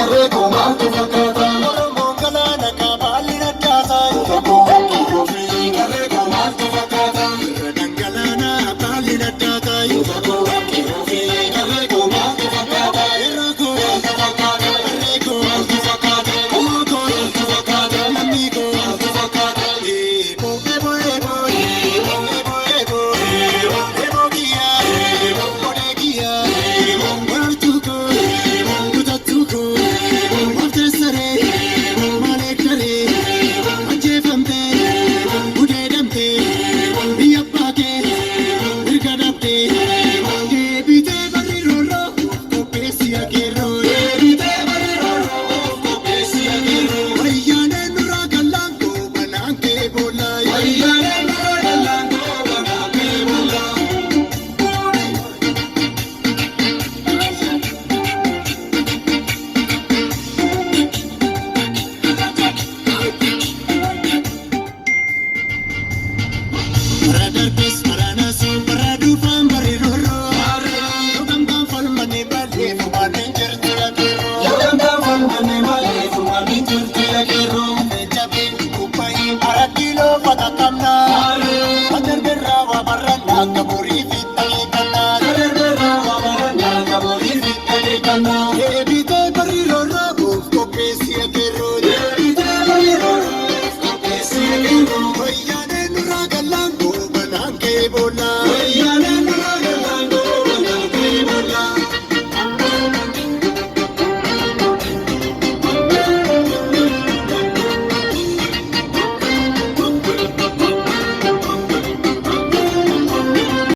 Qarree koo maaltu fakkaata? Oromoon galaana kaabaalli naddaata. Tokko qeerroo fi qarree koo maaltu fakkaata? Irra dhangalaana baalli naddaata. Tokko qeerroo fi qarree koo maaltu fakkaata? Irra koo maaltu fakkaata? Qarree koo maaltu fakkaata? Qomoo koo maaltu fakkaata? Lammii koo maaltu fakkaata? Eeboo eeboo eeboo eeboo eeboo eeboo eeboo kiyyaa eeboo godhee kiyyaa eeboo wartuu koo eeboo kutattuu koo eeboo mafteessaree eeboo maaleekkaree eeboo ajjeefamtee eeboo gudeedamtee eeboo biyya abbaa kee eeboo mirga dhabdee eeboo deebitee barri roorroo qopheessi akeerroo deebitee barri roorroo qopheessi akeerroo wayyaaneen nurraa gallaan goobanaan kee boollaa wayyaaneen nurraa gallaan goobanaan kee boollaa. Bara darbes bara naasuu bara duufaan bari roorroo. Yogamtaan falmanii malee fumaanii jirti akeerroo. Yogamtaan falmanii malee fumaanii jirti akeerroo. Jabeen kubba'ii araddiiloo fata qabna. Madarbeerraa waa barran akka borii fi